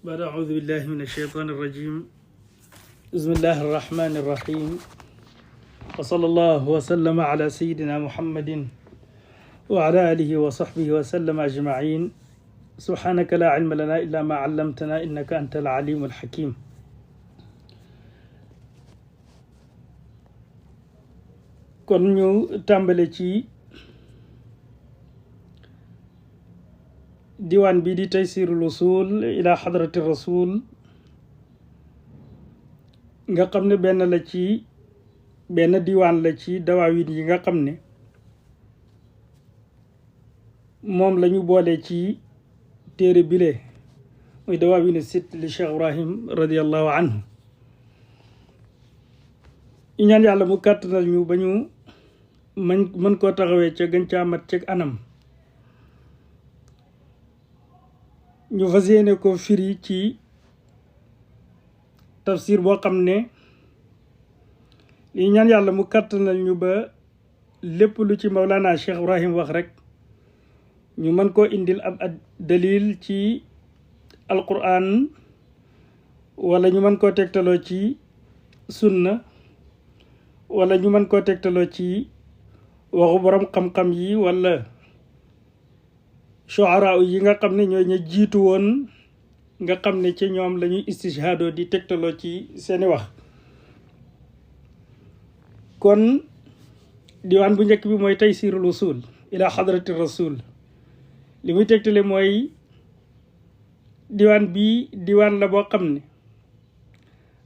بعد أعوذ بالله من الشيطان الرجيم بسم الله الرحمن الرحيم وصلى الله وسلم على سيدنا محمد وعلى آله وصحبه وسلم أجمعين سبحانك لا علم لنا إلا ما علمتنا إنك أنت العليم الحكيم kon ñu tàmbale ci diwaan bi di taysirul usul ila xadrati rasul nga xam ne benn diwaan la ci dawaawin yi nga xam ne moom la ñu boole ci téere bile muy dawaawinu sit li Cheikh Ibrahim radiallahu anhu ñu ñaan yàlla mu kàttanal ñu ba ñu mën koo taxawee ca gën caa mat ceg anam ñu fas yéene ko firi ci tafsir boo xam ne li ñaan yàlla mu kàttanal ñu ba lépp lu ci Mawlana Cheikh Ibrahim wax rek ñu mën koo indil ab dalil ci alquran wala ñu mën koo tegtaloo ci sunna wala ñu mën koo tegtaloo ci waxu borom xam-xam yi wala shuara yi nga xam ne ñooy ña jiitu woon nga xam ne ci ñoom la ñuy istishhaado di tegtaloo ci seeni wax kon diwaan bu njëkk bi mooy taysirul usul ila xadrati rasul li muy tegtale mooy diwaan la boo xam ne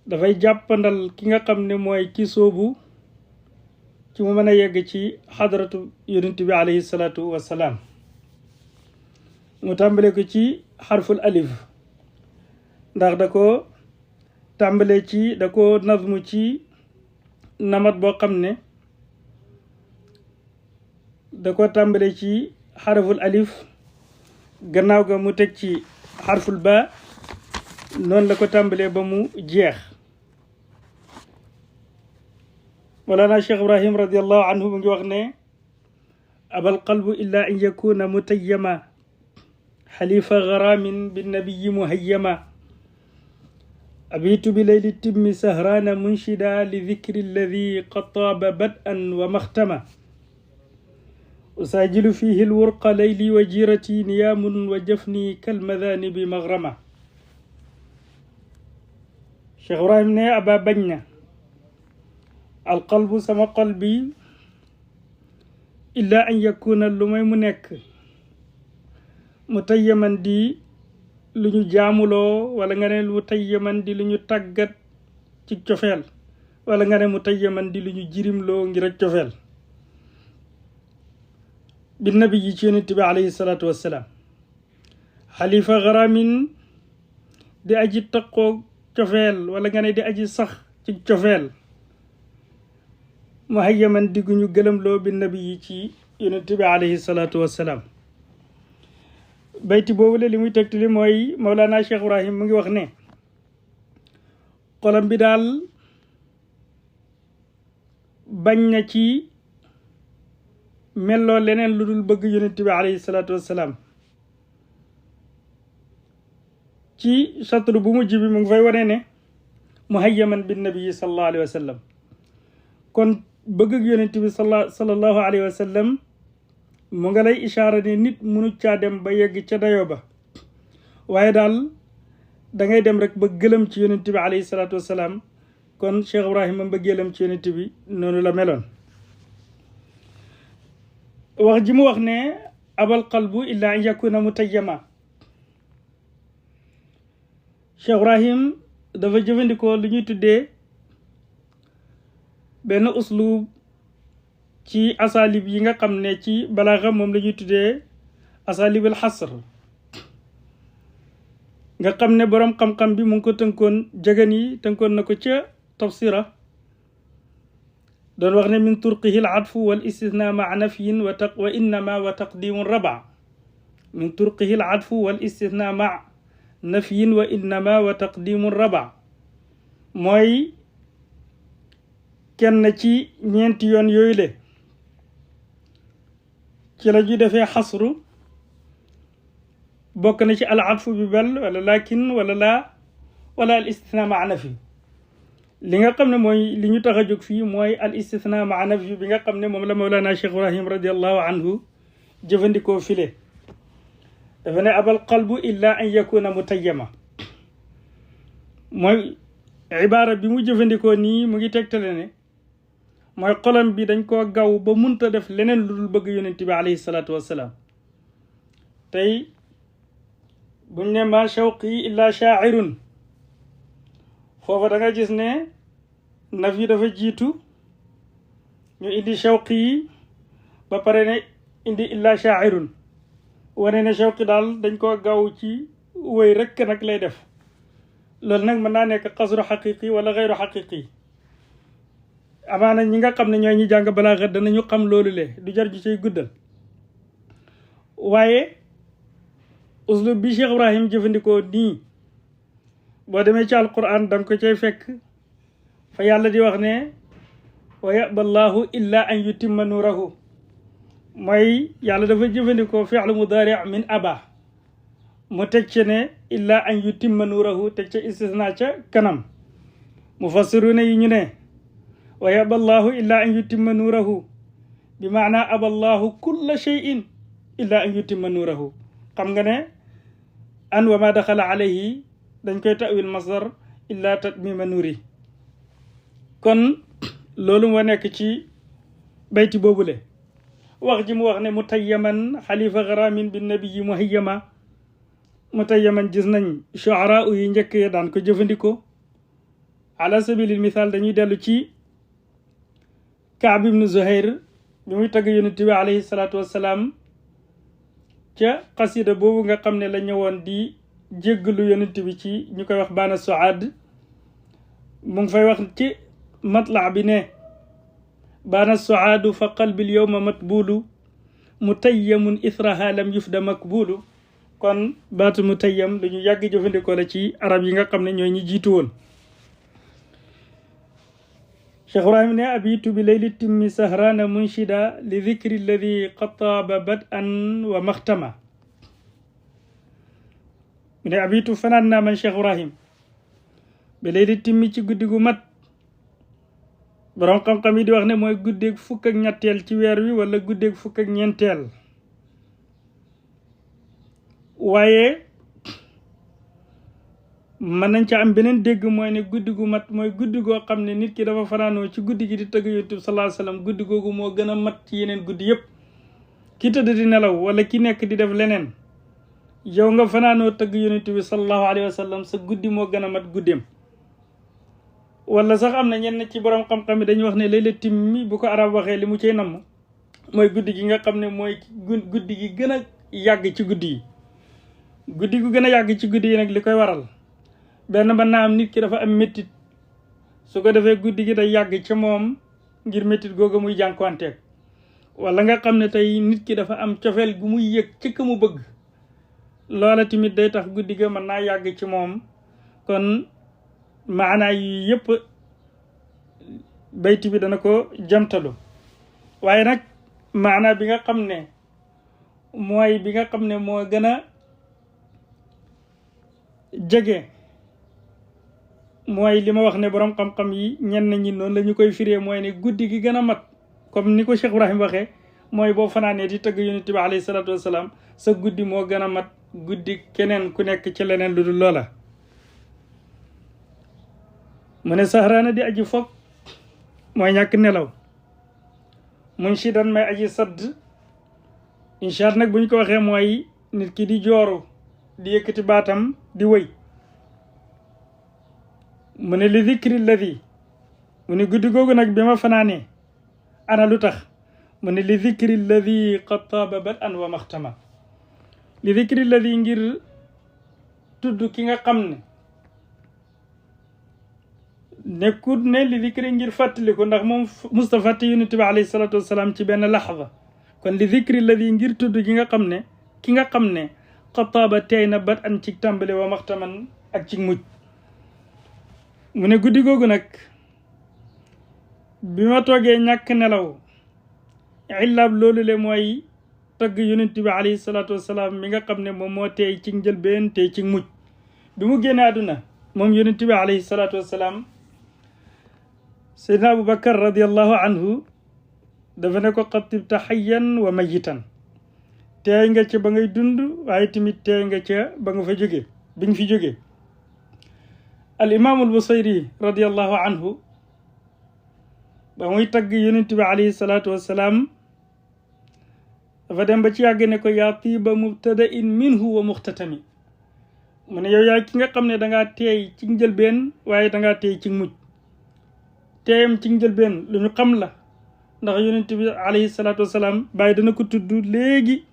dafay jàppandal ki nga xam ne mooy ki soobu ci mu mën a yegg ci xadratu yonent bi alayhi salaatu wassalaam mu tàmbale ko ci xarful alif ndax da ko nazmu ci namat boo xam ne da ko tàmbale ci xarful alif gannaaw ga mu teg ci xarful ba noonu la ko tàmbalee ba mu jeex Mawlana Cheikh Ibrahim radiallahu anhu mu ngi wax ne abal qalbu illa an yakuna mutayyama xalifa garamin binnabiyi muhayyama abitu bi layli timmi sahrana munshida li dikri alladi qad taaba bad'an wa maxtama usaajilu fihi lwurqa layli wa jirati niyaamun wa jafni kalmadanibi maghrama Cheikh Ibrahim ne aba bañ na alqalbu sama xol bi illa an yakuna lu may mu nekk mutayyaman di lu ñu jaamuloo wala nga ne mutayyaman di lu ñu tàggat ci cofeel wala nga ne mutayyaman di lu ñu jirimloo ngir ak cofeel bi nabi yi ci yonent bi alayhi salaatu wassalaam xalifa garamin di aji taqoo cofeel wala nga ne di aji sax ci cofeel muhayyaman di gu ñu gëlëmloo bi nabi yi ci yonent bi alayhi salaatu wassalaam bayti boobu la li muy tegtali mooy Mawlana Cheikh Ibrahim mu ngi wax ne xolam bi daal bañ na ci melloo leneen lu dul bëgg yonent bi alayhi salaatu wassalaam ci satru bu mujj bi mu ngi fay wane ne muhayyaman bin nabi sallallahu alayhi wa sallam kon bëgg yonent bi sallallahu alayhi wa sallam mu nga lay ishaara ne nit munu caa dem ba yegg ca dayo ba waaye daal da ngay dem rek ba gëlëm ci yonent bi alayhi salaatu wassalaam kon Cheikh Ibrahima ba gëlëm ci yonent bi noonu la meloon wax ji mu wax ne abal qalbu illa an yakuna mutayyama Cheikh Ibrahim dafa jëfandikoo lu ñuy tuddee benn uslub ci asalib yi nga xam ne ci balaaxa moom la ñuy tuddee asalibul xasr nga xam ne boroom xam-xam bi mu ngi ko tënkoon na ko ca tafsira doon wax ne min turqihi al atfu wal istithna maa nafyin wa innama wa taqdimu raba min turqihi al atfu wal istithna maa nafyin wa innama wa taqdimu raba mooy kenn ci ñeenti yoon yooyu le ci la ju defee xasru bokk na ci al atfu bi bal wala lakin wala laa wala al istithna maa nafi li nga xam ne mooy li ñu tax a jóg fii mooy al istithna maa nafi bi nga xam ne moom la Mawlana Cheikh Ibrahim radiallahu anhu jëfandikoo file dafa ne abal qalbu illa an yakuna mutayyama mooy ibaara bi mu jëfandikoo nii mu ngi tegtale ne mooy xolam bi dañ koo gaw ba munta def leneen lu dul bëgg yonent bi alayhi salaatu wassalaam tey buñ ne ma shawqi illa shaa'irun foofa da nga gis ne naf yi dafa jiitu ñu indi shawqi yi ba pare ne indi illa shaa'irun wane ne shawqi daal dañ koo gaw ci wëy rekk nag lay def loolu nag mën naa nekk xasru xaqiqi wala xeyru xaqiqi amaana ñi nga xam ne ñooy ñi jàng balaaxa danañu xam loolu le du jar ju cay guddal waaye uslub bi Cheikh Ibrahim jëfandikoo nii boo demee ci alquran da nga ko cay fekk fa yàlla di wax ne wa yaba allahu illa an yutimma nuurahu mooy yàlla dafa jëfandikoo fi'lu mudaari min aba mu teg ci ne illa an yutimma nuurahu teg ca istisna ca kanam mufassiruna yi ñu ne wa yaba allahu illa an yutimma nuurahu bi maana aba allahu kulla shay'in illa an yutimma nuurahu xam nga ne an wa ma daxala alayhi dañ koy tawil masdar illa tatmima nuuri kon loolu moo nekk ci bayti boobule wax ji mu wax ne mutayyaman xalifa garamin bi nabiyi muhayyama mutayyaman gis nañ shuara yi njëkk ya daan ko jëfandikoo ala sabilil misaal dañuy dellu ci Kaab ibnu Zuhayr bi muy tagg yonent bi alayhi salaatu wassalaam ca xasida boobu nga xam ne la ñëwoon di jéggalu yonent bi ci ñu koy wax baana suaad mu ngi fay wax ci matla bi ne baana suaadu fa qalbil yowma matbulu mutayyamun ithraha lam yufda makbulu kon baatu mutayyam lu ñu yàgg jëfandikoo la ci arab yi nga xam ne ñooy ñi jiitu woon Cheikh Ibrahim ne abitu bi layli timmi sahrana munshida li dhikri alladi qad taaba bad'an wa maxtama mu ne abitu fanaan naa man Cheikh Ibrahim bi layli timmi ci guddi gu mat borom xam-xam yi di wax ne mooy guddeeg fukk ak ñetteel ci weer wi wala guddeeg fukk ak ñeenteel waaye mën nañ ca am beneen dégg mooy ne guddi gu mat mooy guddi goo xam ne nit ki dafa fanaanoo ci guddi gi di tëgg yonent bi sallallahu alayhi wasallam guddi googu moo gën a mat ci yeneen guddi yëpp ki tëdd di nelaw wala ki nekk di def leneen yow nga fanaanoo tëgg yonent bi sallallahu alayhi wasallam sa guddi moo gën a mat guddeem wala sax am na ñenn ci borom xam-xam yi dañuy wax ne layla timmi bu ko arab waxee li mu cay namm mooy guddi gi nga xam ne mooy guddi gi gën a yàgg ci guddi yi guddi gu gën a yàgg ci guddi yi nag li koy waral benn mën naa am nit ki dafa am méttit su ko defee guddi gi day yàgg ca moom ngir méttit googu muy jànkuwanteeg wala nga xam ne tey nit ki dafa am cofeel gu muy yëg ci ka mu bëgg loola tamit day tax guddi ga mën naa yàgg ci moom kon maanaa yi yëpp bayti bi dana ko jamtalu waaye nag maanaa bi nga xam ne mooy bi nga xam ne moo gën a jege mooy li ma wax ne borom xam-xam yi ñenn ñi noonu la ñu koy firee mooy ne guddi gi gën a mat comme ni ko Cheikh Ibrahim waxee mooy boo fanaanee di tëgg yonent bi alayhi salaatu wasalaam sa guddi moo gën a mat guddi keneen ku nekk ci leneen lu dul loola mu ne sahraana di aji foog mooy ñàkk nelaw munshidan may aji sadd inshaat nag bu ñu ko waxee mooy nit ki di jooru di yëkkati baatam di wëy mu ne li dhikri alladi mu ne guddi googu nag bi ma fanaanee ana lu tax mu ne li dhikri alladi qad taaba bad an wa maxtama li dhikri alladi ngir tudd ki nga xam ne nekkut ne li dhikri ngir fàttaliku ndax moom Mustafa te yonent bi alayhi salaatu wasalaam ci benn laxda kon li dhikri alladi ngir tudd ki nga xam ne qad taaba teey na bad an ci tàmbale wa maxtaman ak ci mujj mu ne guddi googu nag bi ma toogee ñàkk nelaw illaab loolu le mooy tagg yonent bi alayhi salaatu wasalaam mi nga xam ne moom moo teey ci njëlbeen teey ci mujj bi mu génne àdduna moom yonent bi alayhi salaatu wasalaam seydna Abubakar radiallahu anhu dafa ne ko qad tibta hayyan wa mayitan teey nga ca ba ngay dund waaye tamit teey nga ca ba nga fa jóge bi nga fi jóge al imaamul Busayri radiallahu anhu ba muy tagg yonent bi alayhi salaatu wasalaam dafa dem ba ci yàgg ne ko yaa tiiba mubtadain minhu wa muxtatami mu ne yow yaay ki nga xam ne dangaa teey ci njëlbeen waaye dangaa teey ci mujj teeyam ci njëlbeen lu ñu xam la ndax yonent bi alayhi salaatu wasalaam bàyyi dana ko tudd léegi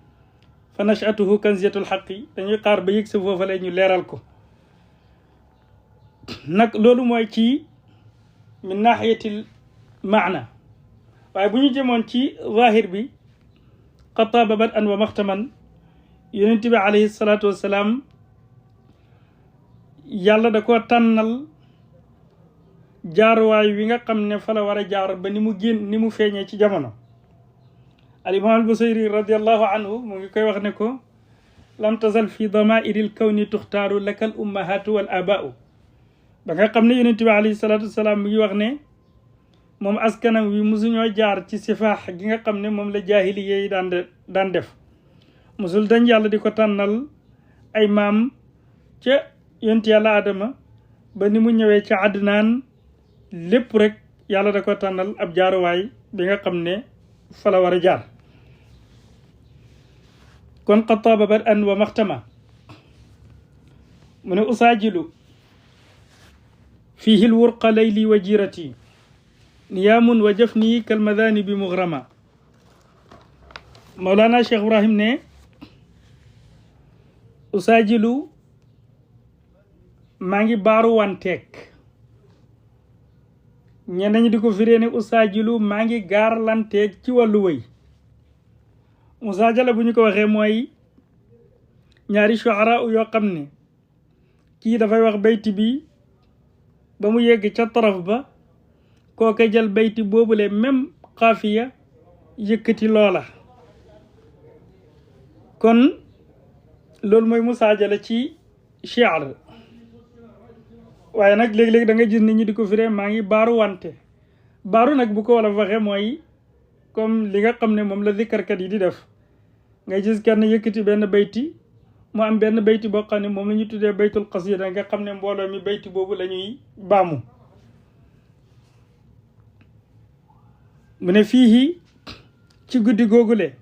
fa nachatuhu kanziyatul xaqi dañuy xaar ba yëg sa foofale ñu leeral ko nag loolu mooy ci min naaxiyatil maana waaye bu ñu jëmoon ci zahir bi xataaba bat an wa maxtaman yonent bi alayhi salaatu wasalaam yàlla da ko tànnal jaaruwaay wi nga xam ne fa la war a jaar ba ni mu feeñee ci jamono al imam al Busayri radiallahu anhu mu ngi koy wax ne ko lam tazal fi damairil kawni tuxtaaru lakal ummahatu wal abaau ba nga xam ne yonent bi alayhi salaatu wasalaam mu ngi wax ne moom askanam wi musuñoo jaar ci sifaax gi nga xam ne moom la jaahiliya yi daan def musul dañ yàlla di ko tànnal ay maam ca yonent yàlla Adama ba ni mu ñëwee ca Adnaan lépp rek yàlla da ko tànnal ab jaaruwaay bi nga xam ne fa la war a jaar kon xataaba bat an wa maxtama mu ne usaajilu fiihi lwurqa layli wa jirati niyaamun wa jafni kalmadani bi mugrama Mawlana Cheikh Ibrahim ne usaajilu maa ngi baaru wanteeg ñenn ñi di ko firee ne usaajilu maa ngi gaarlanteeg ci wàllu wëy musaajala bu ñu ko waxee mooy ñaari shuara yoo xam ne kii dafay wax bayti bi ba mu yegg ca taraf ba kooka jël bayti boobule même xaafiya yëkkati loola kon loolu mooy musaajala ci shi'r waaye nag léegi-léegi da nga gis nit ñi di ko firee maa ngi baaru wante baaru nag bu ko wala waxee mooy comme li nga xam ne moom la zikkarkat yi di def ngay gis kenn yëkkati benn bayti mu am benn bayti boo xam ne moom la ñu tuddee baytul qasida nga xam ne mbooloo mi bayti boobu la ñuy baamu mu ne fii ci guddi googule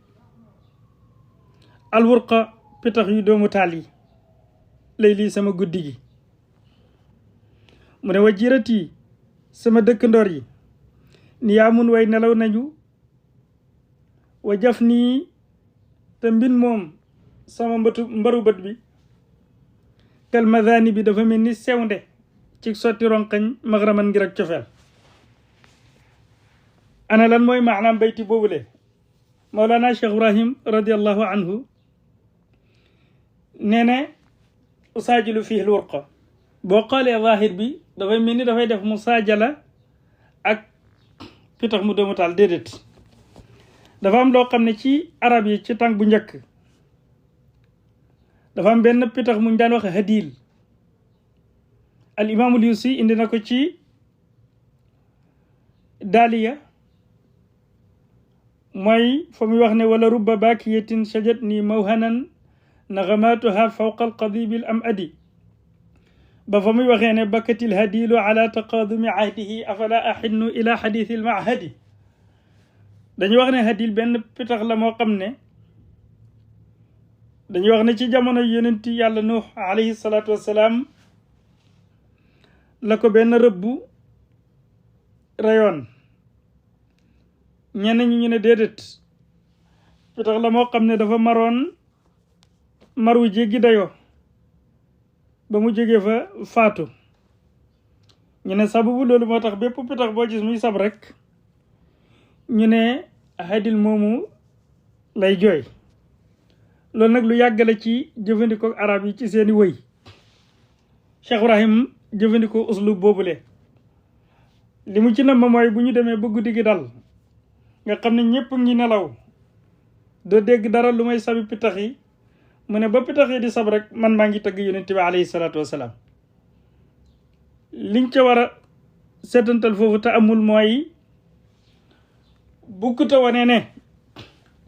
alwurqa pitax yu doomu taal yi lay lii sama guddi gi mu ne wa jirati sama dëkkandoor yi ni yaa mun way nelaw nañu wa jaf nii te mbin moom sama mbaru bët bi kal madani bi dafa mel ni sewnde ci sotti ronqañ magraman ngir ak cofeel ana lan mooy maanaam bayti boobule Mawlana Cheikh Ibrahim radiallahu anhu nee ne usaajilu fihi lwurqa boo xoolee zahir bi dafay mel ni dafay def musaajala ak pitax mu doomu taal déedéet dafa am loo xam ne ci arab yi ci tànk bu njëkk dafa am benn pitax mu ñu daan wax hadil al imaamul Yusi indi na ko ci daaliya mooy fa muy wax ne wala rubba baakiyatin shajat ni mawhanan nagamatuha fawqa alqadibil am adi ba fa muy waxee ne bakkatil hadilu ala taqadumi ahdihi afala axinnu ila xadithi almahadi dañuy wax ne hadil benn pitax la moo xam ne dañuy wax ne ci jamono yonent yàlla nuux alayhi salaatu wassalaam la ko benn rëbbu rayoon ñenn ñi ñu ne déedéet pitax la moo xam ne dafa maroon maru jéggi dayoo ba mu jógee fa faatu ñu ne sababu loolu moo tax bépp pitax boo gis muy sab rek ñu ne hadil moomu lay jooy loolu nag lu yàggale ci jëfandikoo arab yi ci seeni wëy Cheikh Ibrahim jëfandikoo uslub boobule li mu ci nam mooy bu ñu demee ba guddi gi dal nga xam ne ñëpp ngi nelaw doo dégg dara lu may sabi pitax yi mu ne ba pitax yi di sab rek man maa ngi tagg yonent bi alayhi salaatu wasalaam. liñ ca war a seetantal foofu te amul mooy bukkuta wane ne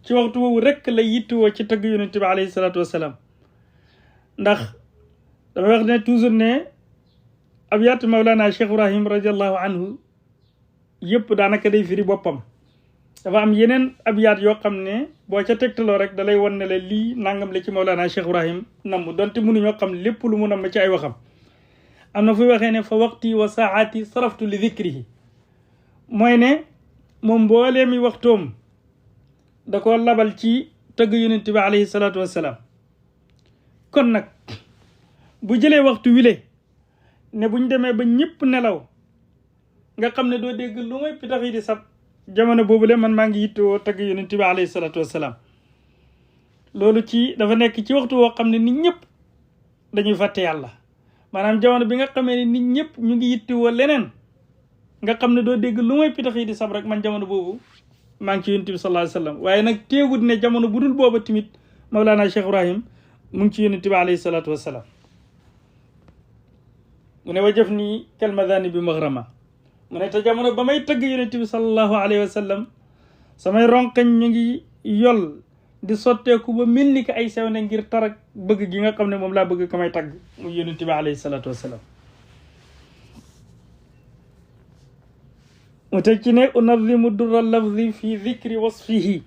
ci waxtu woowu rekk la yittuwoo ci tagg yonent bi alayhi salaatu wasalaam. ndax damay wax ne toujours ne abyaat Mawlana Cheikh Ibrahim radiallahu anhu yëpp daanaka day firi boppam. dafa am yeneen abyaat yoo xam ne boo ca tegtaloo rek dalay wan ne la lii nangam la ci Mawlana Cheikh Ibrahim namm donte mënuñoo xam lépp lu mu namm ci ay waxam. am na fuy waxee ne fa waqti wa saati saraftu li dhikrihi mooy ne moom mboolee mi waxtoom da ko labal ci tëgg yonent bi alayhi salaatu wassalaam. kon nag bu jëlee waxtu wile ne buñ demee ba ñëpp nelaw nga xam ne doo dégg lu may pitax yi di sab jamono boobule man maa ngi yittewoo tëgg yonent bi alayhi salaatu wassalaam. loolu dafa nekk ci waxtu woo xam ne nit ñëpp dañuy fàtte yàlla. maanaam jamono bi nga xamee ne nit ñëpp ñu ngi yittewoo leneen nga xam ne doo dégg lu may pitax yi di sab rek man jamono boobu maa ngi ci yonent bi sallallahu alayhi wa sallam. waaye nag teewut ne jamono bu dul booba tamit Mawlana Cheikh Ibrahim mu ngi ci yonent bi alayhi salaatu wassalaam. mu ne wajëf nii kalmadani bi maghrama mu ne te jamono ba may tëgg yonent bi sallallahu alayhi wa sallam samay ronkañ ñu ngi yol di sotteeku ba mel ni ko ay sew ne ngir tarak bëgg gi nga xam ne moom laa bëgg ko may tagg mu yonent bi alayhi salaatu wassalaam. mu teg ci ne unadimu durra lafzi fi dikri wasfihi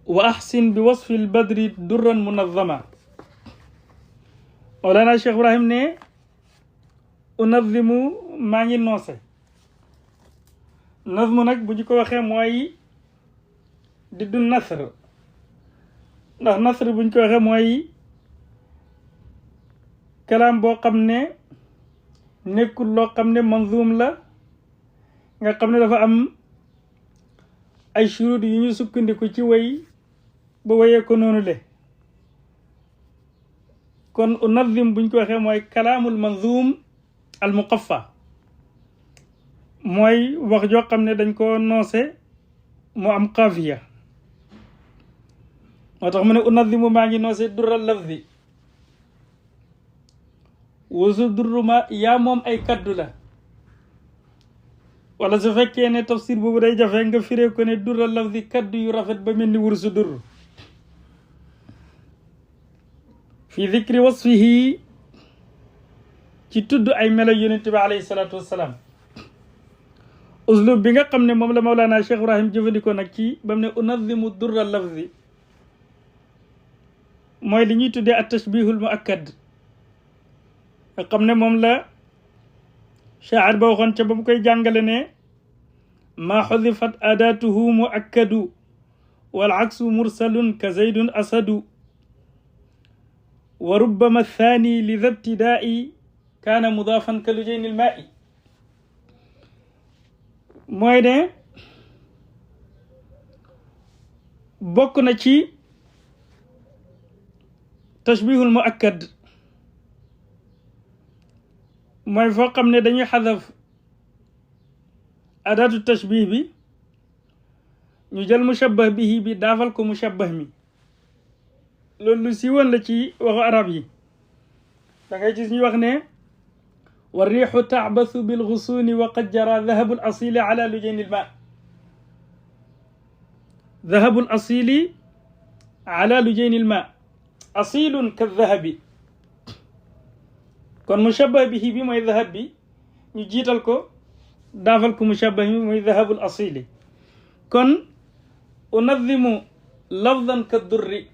wa ahsin bi wasfi lbadri durran munazama. Mawlana Cheikh Ibrahim ne unadimu maa ngi noose. nazmu nag bu ñu ko waxee mooy di du nasr ndax nasr buñ ko waxee mooy kalaam boo xam ne nekkul loo xam ne manzum la nga xam ne dafa am ay shurut yu ñu sukkandiku ci way ba wayee ko noonu le. kon unazim buñ ko waxee mooy kalaamul manzum al muqaffa mooy wax joo xam ne dañ ko noose mu am xaafiya. moo tax mu ne unazimu maa ngi noose durral lafzi wasu durruma yaa moom ay kaddu la. wala su fekkee ne tafsir boobu day jafe nga firee ko ne durral lafzi kaddu yu rafet ba mel ni wursu durr. fi dikri wasfihi ci tudd ay melo yonent bi alayhi salaatu wassalaam. uslub bi nga xam ne moom la Mawlana Cheikh Ibrahim jëfandikoo nag ci ba mu ne unazimu durra lafzi mooy li ñuy tuddee at tashbihul muakkad nga xam ne moom la shaa'ir ba waxoon ca ba mu koy jàngale ne maa xudifat adatuhu muakkadu wal aksu mursalun ka zaydun asadu wa rubbama thani li dhabtidaa'i kaana mudaafan ka lujayni lmaa'i. mooy ne bokk na ci tashbihul muakkad mooy foo xam ne dañuy xadaf adaatu tashbih bi ñu jël mushabbah bihi bi daafal ko mushabbah mi. loolu lu siiwoon la ci waxu arab yi da ngay gis ñu wax ne wa riixu tacbasu bilgusuuni wa qad jara dahabu l asili ala lujayni lma. dahabu l asili ala lujayni lma asilun ka dahabi. kon mushabbah bihi bi mooy dahab bi ñu jiital ko daafal ko mushabbah mi mooy dahabu l asili. kon unadimu lafdan ka durri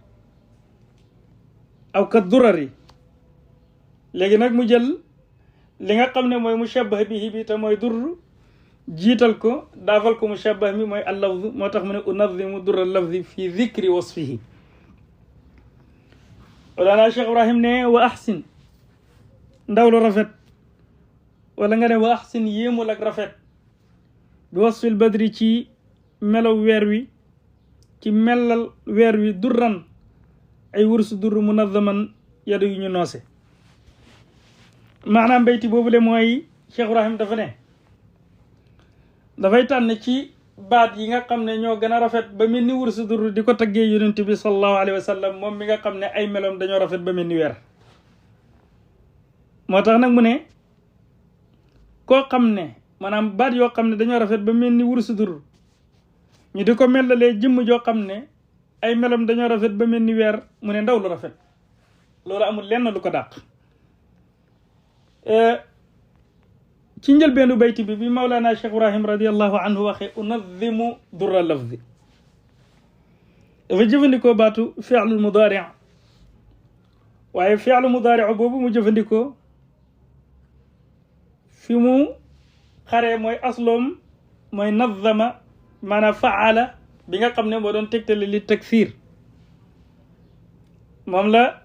aw ka durari. léegi nag mu jël li nga xam ne mooy mushabbah bihi bi te mooy durr jiital ko daafal ko mushabbah mi mooy al lafz. moo tax mu ne unadimu durra lafzi fi dikri wasfihi. Mawlana Cheikh Ibrahim ne wa ahsin ndaw lu rafet wala nga ne wa ahsin yéemul ak rafet bi wasfil badri ci melaw weer wi ci melal weer wi durran ay wursu durr munazaman yadu yu ñu noose. maanaam bayti boobule mooy Cheikh Ibrahim dafa ne dafay tànn ci baat yi nga xam ne ñoo gën a rafet ba mel ni wursu dur di ko taggee yonent bi sallallahu alayhi wa sallam moom mi nga xam ne ay meloom dañoo rafet ba mel ni weer. moo tax nag mu ne koo xam ne maanaam baat yoo xam ne dañoo rafet ba mel ni wursu dur ñu di ko melalee jëmm joo xam ne ay meloom dañoo rafet ba mel ni weer, mu ne ndaw lu rafet loolu amul lenn lu ko dàq. ci njëlbeenu bayti bi Mawlana Cheikh Ibrahim radiallahu anhu waxee unadimu durra lafzi dafa jëfandikoo baatu fi'lu mudaari waaye fi'lu mudaari boobu mu jëfandikoo fi mu xaree mooy asloom mooy nazama maanaam faala bi nga xam ne moo doon tegtale li takfiir moom la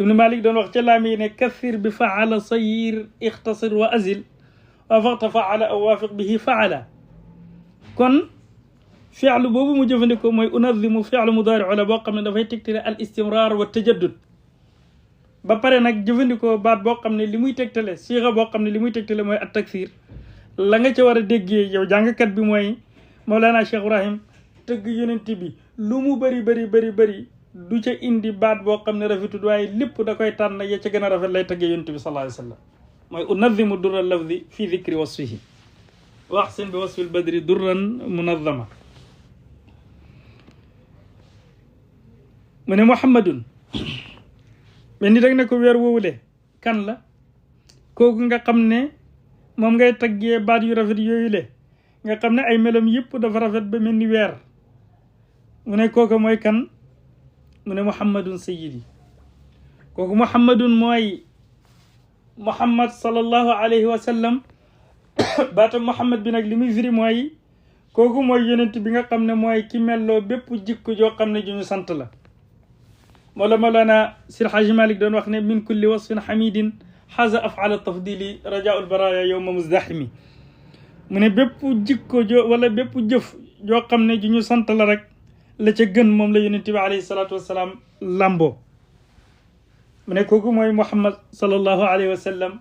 Ibn Malik doon wax ca laami ne kaffir bi faala sayir ixtasir wa azil wafaqta faala aw waafiq bihi faala. kon fi'lu boobu mu jëfandikoo mooy unazimu fi'lu mudaari la boo xam ne dafay tegtale al istimrar wa tajaddud ba pare nag jëfandikoo baat boo xam ne li muy tegtale siixa boo xam ne li muy tegtale mooy at takfir. la nga ca war a déggee yow jàngkat bi mooy Mawlana Cheikh Ibrahim tëgg yonent bi lu mu bëri du ca indi baat boo xam ne rafetul waaye lépp da koy tànn ya ca gën a rafet lay tëggee yonent bi sallallahu alayhi wa sallam mooy unazimu durra lafzi fi dikri wasfihi wa ahsin bi wasfil badri durran munazama. mu ne Muhammadun mais ni dag ne ko weer woowule kan la kooku nga xam ne moom ngay taggee baat yu rafet yooyu le nga xam ne ay melom yëpp dafa rafet ba mel ni weer. mu ne kooku mooy kan mu ne Muhammadun sayyidi kooku Muhammadun mooy Muhammad sallallahu alayhi wa sallam. baatam Muhammad bi nag li muy firi mooy kooku mooy yonent bi nga xam ne mooy ki melloo bépp jikko joo xam ne ju ñu sant la. moo la Mawlana Sir Haaji Malik doon wax ne min kulli wasfin hamidin haza af'ala tafdili rajaul baraya yowma muzdahimi. mu ne bépp jikko jo wala bépp jëf joo xam ne ju ñu sant la rek la ca gën moom la yonent bi alayhi salaatu wassalaam lamboo. mu ne kooku mooy Muhammad sallallahu alayhi wa sallam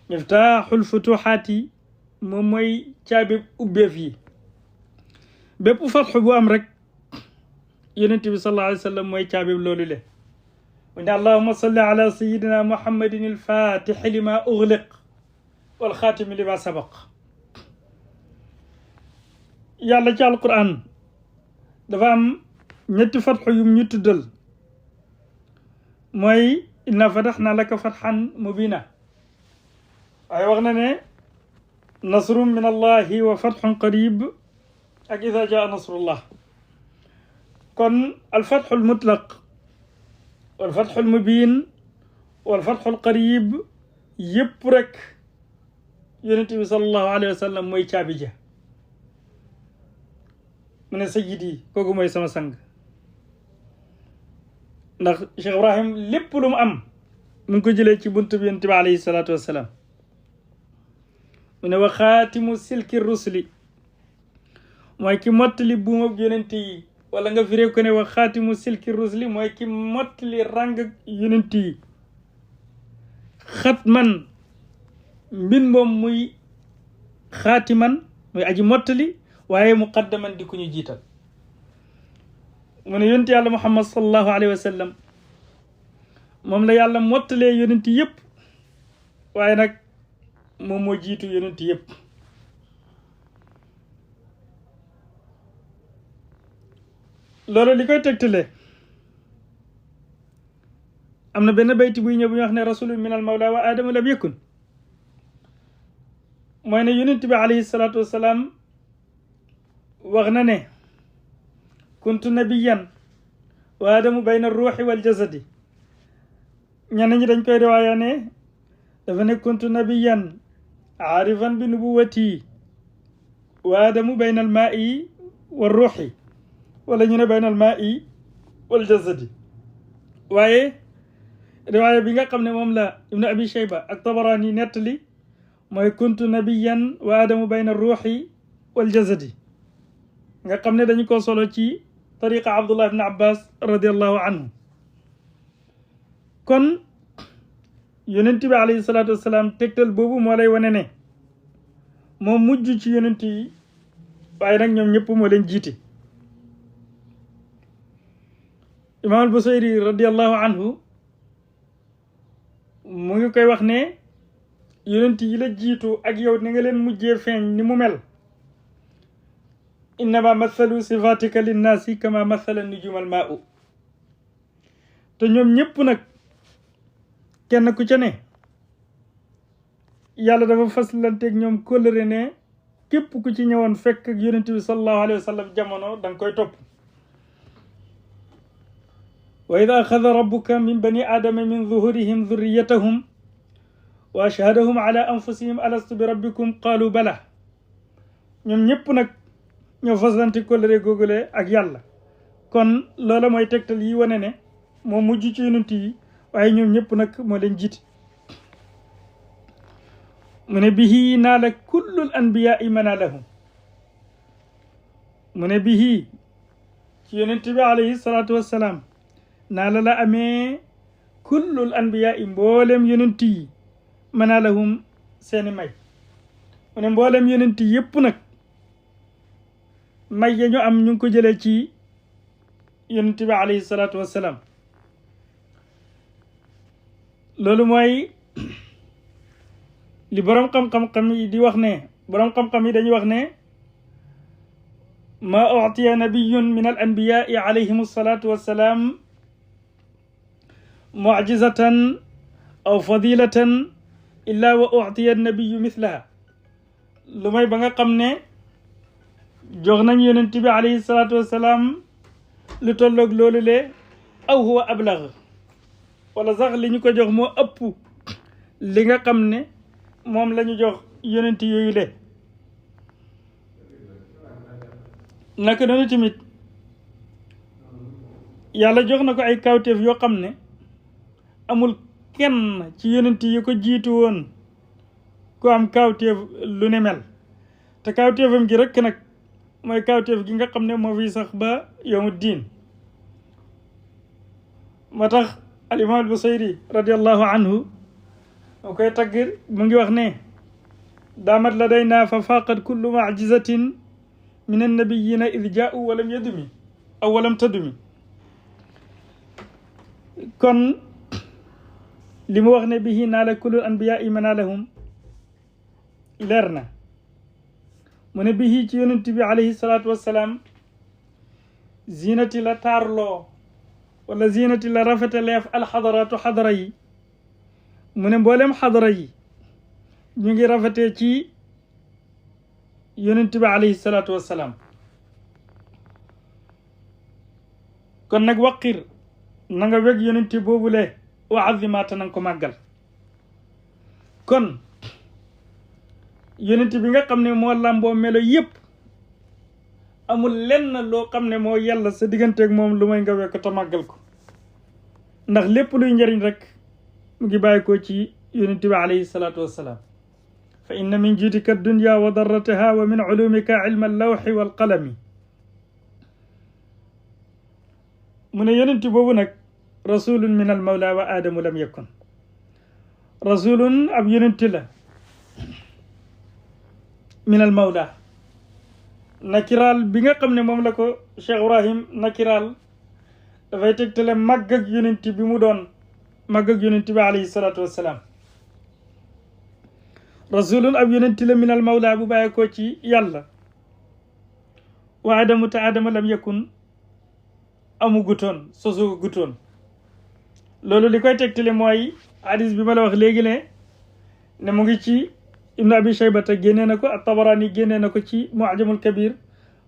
miftaaxul futuxaati moom mooy caabi ubbeef yi. bépp fatxu bu am rek yonent bi sallallahu alayhi wa sallam mooy caabi loolu le. mu ne allahuma salli ala sayidina muhammadin alfatixi lima ugliq walxaatimi lima sabaq. yàlla ci alquran dafa am ñetti fatxu yum ñu tuddal mooy inna fataxna laka fatxan mubina waaye wax na ne nasrun min allahi wa fatxun qarib ak ida jaa nasrullah. kon alfatxu almutlaq walfatxu almubin walfatxu alqarib yëpp rek yonent bi sallallahu alayhi wa sallam mooy caabi ja. mu ne sayyidi kooku mooy sama sang ndax Cheikh Ibrahim lépp lu mu am mu ngi ko jëlee ci buntu bi yonent bi alayhi salaatu wassalaam. mu ne wa xaatimu silki rusli mooy ki mottali buumab yonent yi wala nga firee ko ne wa xaatimu silki rusli mooy ki mottali ràng yonent yi. xatman mbin moom muy xaatiman muy aji mottali waaye muqaddaman di ku ñu jiital. mu ne yonent yàlla Muhammad sallallahu alayhi wa sallam moom la yàlla mottalee yonent yëpp waaye nag moom moo jiitu yonent yëpp. loolu li koy tegtale am na benn bayti buy ñëw bu ñu wax ne rasulun min al mawla wa aadamu lam yakun. mooy ne yonent bi alayhi salaatu wassalaam wax na ne kuntu nabiyan wa aadamu bayna ruuxi wal jasadi. ñenn ñi dañ koy riwaaya ne dafa ne kuntu nabiyan aarifan bi nubuwati wa aadamu bayna al maai wa ruuxi wala ñu ne bayna al maai wal jasadi. waaye riwaaya bi nga xam ne moom la ibnu abi shayba ak tabarani nettali mooy kuntu nabiyan wa aadamu bayna ruuxi wal jasadi nga xam ne dañu ko solo ci tariqa abdullah ibn abbas radiallahu anhu. kon yonent bi alayhi salaatu wassalaam tegtal boobu moo lay wane ne moom mujj ci yonent yi waaye nag ñoom ñëpp moo leen jiite. imaam al Busayri radiallahu anhu mu ngi koy wax ne yonent yi la jiitu ak yow ni nga leen mujjee feeñ ni mu mel innama mathalu sifatika linnaasi kama mathala nujumal maa'u te ñoom ñëpp nag kenn ku ca ne yàlla dafa faslanteeg ñoom kóllëre ne képp ku ci ñëwoon fekk ak yonent bi sallallahu alayhi wa sallam jamono da nga koy topp. wa ida axada rabbuka min bani aadama min zuhurihim zurriyatahum wa ashhadahum ala anfusihim alastu bi rabbikum qaalu bala ñoom ñëpp nag ñoo faslante kóllëre googule ak yàlla. kon loola mooy tegtal yi wane ne moo mujj ci yonent yi waaye ñoom ñëpp nag moo leen jiite. mu ne bihi naala kullul anbiyaai manaalahum mu ne bihi ci yonent bi alayhi salaatu wassalaam naala la amee kullul anbiyaai mboolem yonent yi manaalahum seeni may. mu ne mboolem yonent yi yëpp nag may ya ñu am ñu ngi ko jëlee ci yonent bi alayhi salaatu wassalaam. loolu mooy li boroom xam-xam yi di wax ne boroom xam-xam yi dañuy wax ne ma utiya nabiyun min al anbiyaai alayhim salaatu wassalaam mucjizatan aw fadilatan illa wa utiya nabiyu mislaha lu may ba nga xam ne jox nañ yonent bi alayhi salaatu wassalaam lu tolloog loolu le aw huwa ablag wala sax li ñu ko jox moo ëpp li nga xam ne moom la ñu jox yonent yooyu le. naka noonu tamit yàlla jox na ko ay kawteef yoo xam ne amul kenn ci yonent yi ko jiitu woon ku am kawteef lu ne mel te kawteefam gi rekk nag mooy kawteef gi nga xam ne moo fi sax ba yawmu diin. moo tax al imaam al Busayri radiallahu anhu moo koy tagg mu ngi wax ne daamat ladayna fa faqat kullu mucjizatin min annabiyina id jaau walam yadumi aw walam tadumi. kon li mu wax ne bihi naala kullu anbiyaai manaalahum leer na. mu ne bihi ci yonent bi alayhi salaatu wassalaam zinati la taarloo wala zinati la rafetaleef alxadaraatu xadara yi. mu ne mboolem xadara yi ñu ngi rafetee ci yonent bi alayhi salaatu wassalaam. kon nag waqir na nga weg yonent boobule wa azimaata na nga ko màggal. kon yonent bi nga xam ne moo làmboo melo yépp amul lenn loo xam ne moo yàlla sa digganteeg moom lu may nga wekk te màggal ko ndax lépp luy njëriñ rek mu ngi bàyyi ko ci yonent bi alayhi salaatu wassalaam. fa inna min jiitika dunya wa darrataha wa min ulumika ilma allawxi walqalami. mu ne yonent boobu nag rasulun min al mawla wa aadamu lam yakun. rasulun ab yonent la min al mawla nakiraal bi nga xam ne moom la ko Cheikh Ibrahim nakiraal dafay tegtale màgg ak yonent bi mu doon màgg ak yonent bi alayhi salaatu wassalaam. rasulun ab yonent la min al mawla bu bàyyi ko ci yàlla wa adamu te adama lam yakun amu gutoon sosu gutoon. loolu li koy tegtale mooy hadis bi ma la wax léegi ne mu ngi ci ibnu abi shaybata génnee na ko at-tabarani génnee na ko ci mu'jamul kabir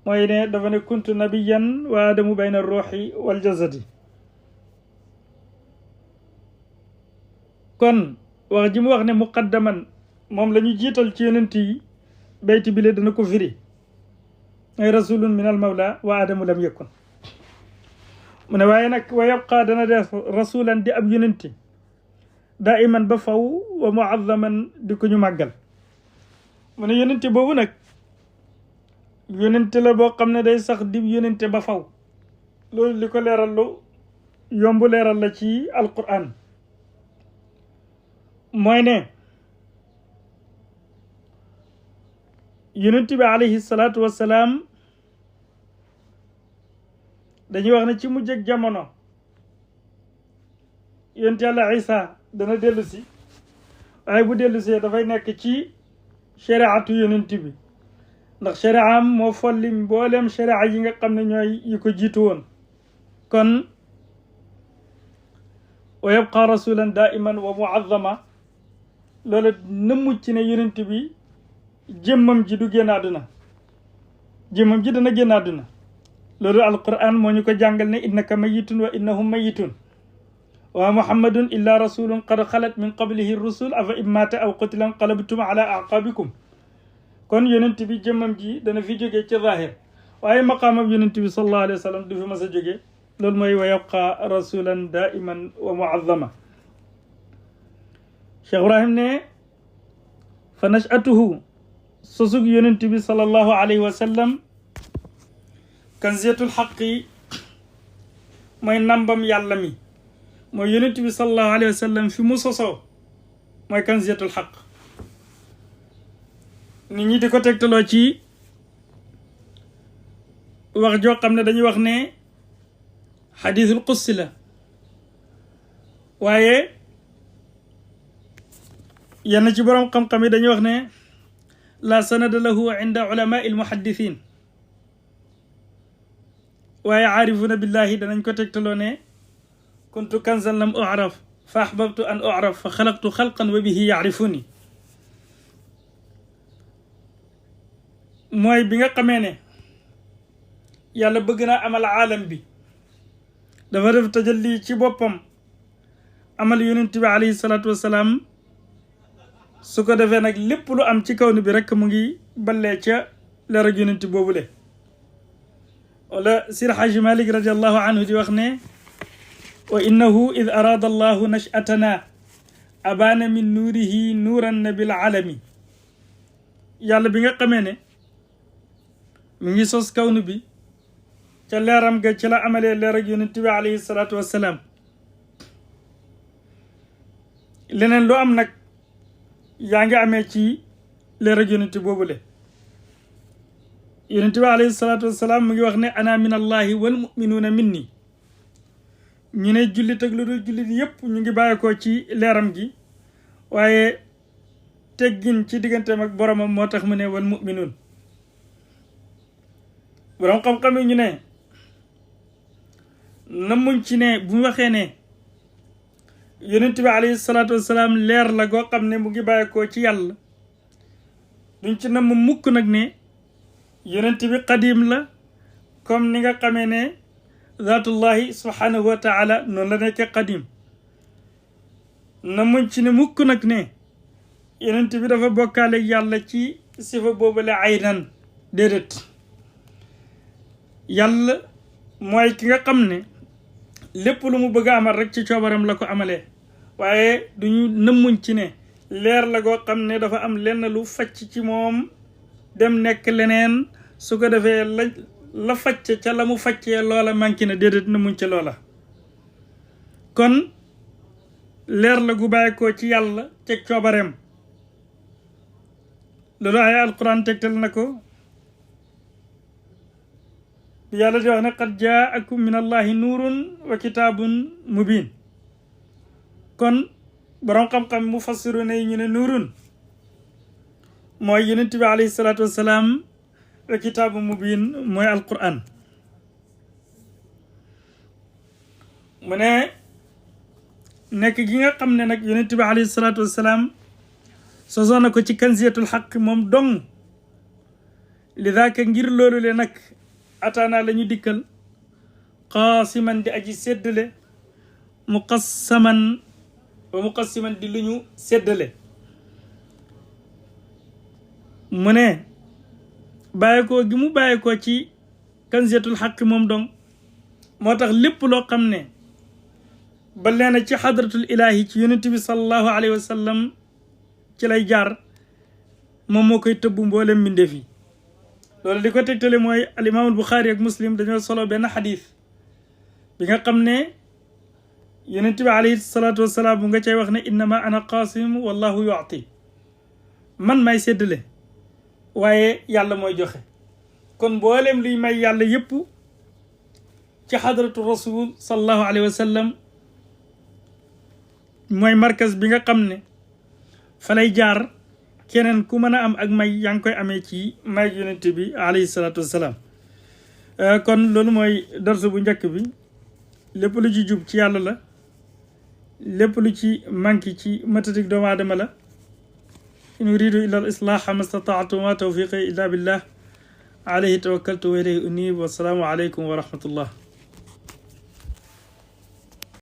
mooy ne dafa ne kuntu nabiyan wa adamu bayna ruuxi wal jasadi. kon wax ji mu wax ne muqaddaman moom la ñu jiital ci yonent yi bayti bi le dana ko firi ay rasulun min al mawla wa adamu lam yakun. mu ne waaye nag wa yabqa dana def rasulan di ab yonent daiman ba faw wa muazzaman di ko ñu màggal. mu ne yonent boobu nag yonent la boo xam ne day sax di yonent ba faw. loolu li ko leeral lu yomb leeral la ci alquran mooy ne yonent bi alayhi salaatu wassalaam dañuy wax ne ci mujj ak jamono yonent yàlla Isa dana dellu si waaye bu dellu see dafay nekk ci shariatu yonent bi ndax shariaam moo folli mbooleem sharia yi nga xam ne ñooy yi ko jiitu woon kon wa yabqa rasulan daiman wa muazzama loolu nëmmu ci ne yonent bi jëmmam ji du génn àdduna jëmmam ji dana génn àdduna loolu alquran moo ñu ko jàngal ne innaka mayitun wa innahum mayitun wa muhammadun illa rasulun qad xalat min qablihi rusul afa in mata aw qutila inqalabtum ala aqabikum kon yonent bi jëmmam ji dana fi jógee ci zahir waaye maqaamam yonent bi sallallahu alayhi wa sallam du fi mas a jógee loolu mooy wa yabqa rasulan daiman wa muazzama Cheikh Ibrahim ne fa nachatuhu sosug yonent bi sallallahu alayhi wa sallam kanziyatul xaqi mooy nambam yàlla mi mooy yonent bi sallallahu alayhi wa sallam fi mu sosoo mooy kanziyatul xaq nit ñi di ko tegtaloo ci wax joo xam ne dañuy wax ne xadiisul qudsi la waaye yenn ci boroom xam-xam yi dañuy wax ne la sanada lahu inda ulama il muhaddithin waaye aarifuna billahi danañ ko tegtaloo ne kuntu kanzan lam uraf fa ahbabtu an uraf fa xalaqtu xalqan wa bihi yaarifuni mooy bi nga xamee ne yàlla bëgg naa amal aalam bi dafa def tajalli ci boppam amal yonent bi alayhi salaatu wassalaam su ko defee nag lépp lu am ci kaw ni bi rek mu ngi ballee ca leer ak yonent boobule wala Sir Haaji Malik radiallahu anhu di wax ne wa innahu id araada allahu nachatana abaana min nuurihi nuuran nabil alami yàlla bi nga xamee ne mu ngi sos kawnu bi ca leeram ga ci la amalee leer ak yonent bi alayhi salaatu wassalaam leneen lu am nag yaa ngi amee ci leer ak yonent boobule yonent bi alayhi salaatu wassalaam mu ngi wax ne ana min allahi wal muminuuna minni ñu ne jullit ak lu dul jullit yépp ñu ngi bàyyeekoo ci leeram gi waaye teggin ci digganteem ak boromam moo tax mu ne wal muminuun borom xam-xam yi ñu ne namuñ ci ne bu mu waxee ne yonent bi alayhi salaatu wassalaam leer la goo xam ne mu ngi bàyyeekoo ci yàlla duñ ci namm mukk nag ne yonent bi qadim la comme ni nga xamee ne zaatullahi subhanahu wa taala noonu la nekkee qadim namuñ ci ne mukk nag ne yonent bi dafa bokkaale yàlla ci sifa boobu la aynan déedéet yàlla mooy ki nga xam ne lépp lu mu bëgg a amal rek ci coobaram la ko amalee waaye duñu nëmmuñ ci ne leer la goo xam ne dafa am lenn lu facc ci moom dem nekk leneen su ko defee la facce ca la mu faccee loola manqué na déedéet nëmmuñ ci loola kon leer la gu bàyyi ko ci yàlla ca coobareem loolu ay alquran tegtal na ko yàlla di wax ne qad jaakum min allahi nuurun wa kitaabun mubin kon borom xam-xam mufassiru ne ñu ne nuurun mooy yonent bi alayhi salaatu wassalaam wa kitaabu mubin mooy alquran mu ne nekk gi nga xam ne nag yonent bi alayhi salaatu wassalaam sosoo na ko ci kanziyatul xaq moom dong li daaka ngir loolu le nag ataana la ñu dikkal qaasiman di aji séddale muqassaman wa muqassiman di lu ñu séddale mu ne bàyyikoo gi mu bàyyikoo ci kanziyatul xaq moom dong moo tax lépp loo xam ne ba leena ci xadratul ilahi ci yonent bi sallallahu alayhi wa sallam ci lay jaar moom moo koy tëbb mboolem mbindeef yi loolu li ko tegtale mooy al imaamul buxaari ak muslim dañoo solo benn xadis bi nga xam ne yonent bi alayhi salaatu wassalaam bu nga cay wax ne innama ana qaasim wallahu yu'ti man may séddale waaye yàlla mooy joxe kon mboolem liy may yàlla yëpp ci xadratu rasul sallallahu alayhi wa sallam mooy markas bi nga xam ne fa lay jaar keneen ku mën a am ak may yaa ngi koy amee ci may yonent bi alayhi salaatu wassalaam kon loolu mooy darsu bu njëkk bi lépp lu ci jub ci yàlla la lépp lu ci manqué ci matatik doomu aadama la in uridu illa al islaaha ma stataatu ma tawfiqi illa billah alayhi tawakkaltu wa ilayhi unib wassalaamu aleykum wa rahmatullah